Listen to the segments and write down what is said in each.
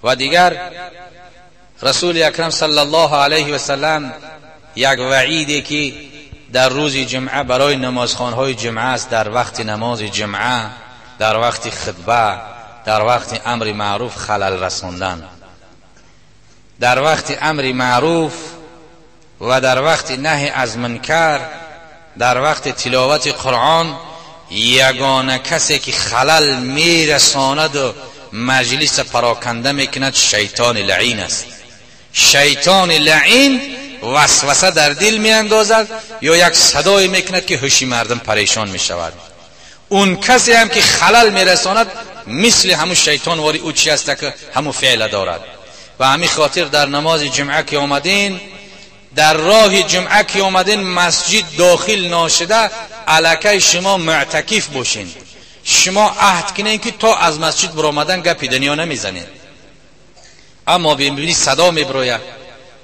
و دیگر رسول اکرم صلی الله علیه و سلم یک وعیدی که در روز جمعه برای نمازخوان‌های جمعه است، در وقت نماز جمعه، در وقت خطبه، در وقت امر معروف خلل رساندن، در وقت امر معروف و در وقت نهی از منکر، در وقت تلاوت قرآن، یگانه کسی که خلل میرساند و مجلس پراکنده میکند شیطان لعین است. شیطان لعین وسوسه در دل میاندازد یا یک صدای میکند که هوش مردم پریشان میشود. اون کسی هم که خلل میرساند مثل همون شیطان واری او چی است که همون فعل دارد. و همین خاطر در نماز جمعه که آمدین، در راه جمعه که آمدین مسجد داخل ناشده، علاکه شما معتکف باشین. شما عهد کنین که تا از مسجد برآمدن گپی دنیا نمیزنین. اما ببینی صدا میبروید،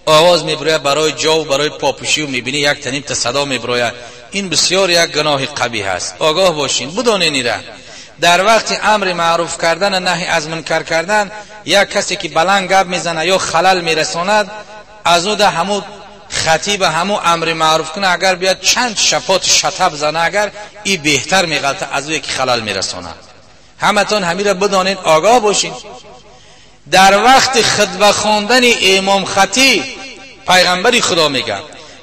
آواز میبروید برای جا و برای پاپوشی و میبینی یک تنیم تا صدا میبروید. این بسیار یک گناه قبیح است. آگاه باشین، بدانین ایره. در وقت امر معروف کردن و نهی از منکر کردن، یک کسی که بلند گپ میزنه یا خلل میرساند، از او ده همو خطیب همو امر معروف کنه، اگر بیاد چند شپات شتب زنه، اگر ای بهتر میغلطه از او که خلل میرساند. همتون همین را بدانین، آگاه باشین. در وقت خطبه خواندن امام خطیب، پیغمبر خدا میگه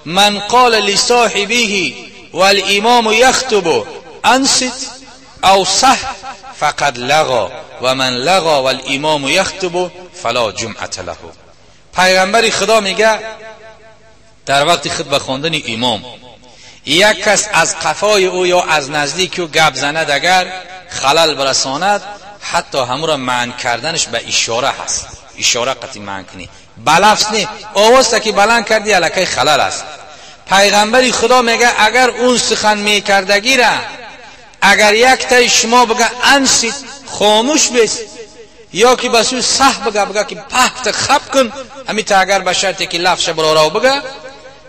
من قال لصاحبه والامام یخطب انصت او صح فقد لغا و من لغا والامام یخطب فلا جمعه له. پیغمبر خدا میگه در وقت خطبه خواندن امام، یک کس از قفای او یا از نزدیک او گپ زند، اگر خلل برساند، حتی همو را منع کردنش به اشاره هست. اشاره قطعی منع کنی، بلفظ نه، آواز که بلند کردی علاکه خلل است. پیغمبر خدا میگه اگر اون سخن میکردگی را اگر یک تای شما بگه انصت، خاموش بس، یا که بسو صح بگه، بگه که پهت خب کن، همین تا اگر به شرطی که لفظ برارا بگه،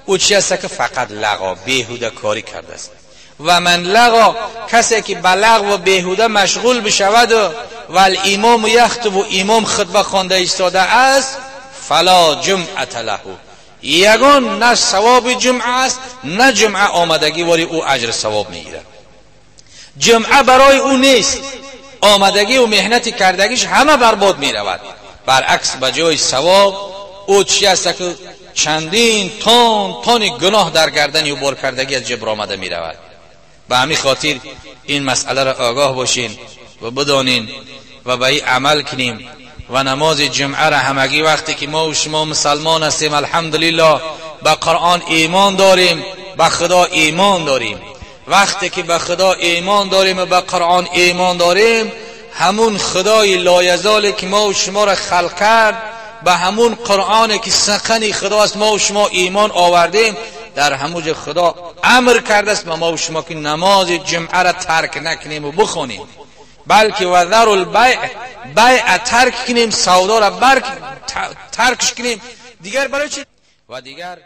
او چی است که فقط لغا، بیهوده کاری کرده است. و من لغا، کسی که به لغو و بیهوده مشغول بشود و الامام یخطب و امام خطبه خوانده ایستاده است، فلا جمعه له، یگان نه ثواب جمعه است نه جمعه آمدگی ولی او اجر ثواب میگیرد. جمعه برای او نیست، آمدگی و محنت کردگیش همه برباد میرود. برعکس به جای ثواب او چی است که چندین تن تن گناه در گردن او بار کردگی از جبر آمده میرود. به همین خاطر این مسئله را آگاه باشین و بدانین و به این عمل کنیم. و نماز جمعه را همگی وقتی که ما و شما مسلمان هستیم، الحمدلله به قرآن ایمان داریم، به خدا ایمان داریم. وقتی که به خدا ایمان داریم و به قرآن ایمان داریم، همون خدای لایزالی که ما و شما را خلق کرد، به همون قرآن که سخن خدا است ما و شما ایمان آوردیم، در همونجا خدا امر کرده است به ما و شما که نماز جمعه را ترک نکنیم و بخونیم، بلکه وذر البیع، بیع ترک کنیم، سودا را ترکش کنیم. دیگر برای چی؟ و دیگر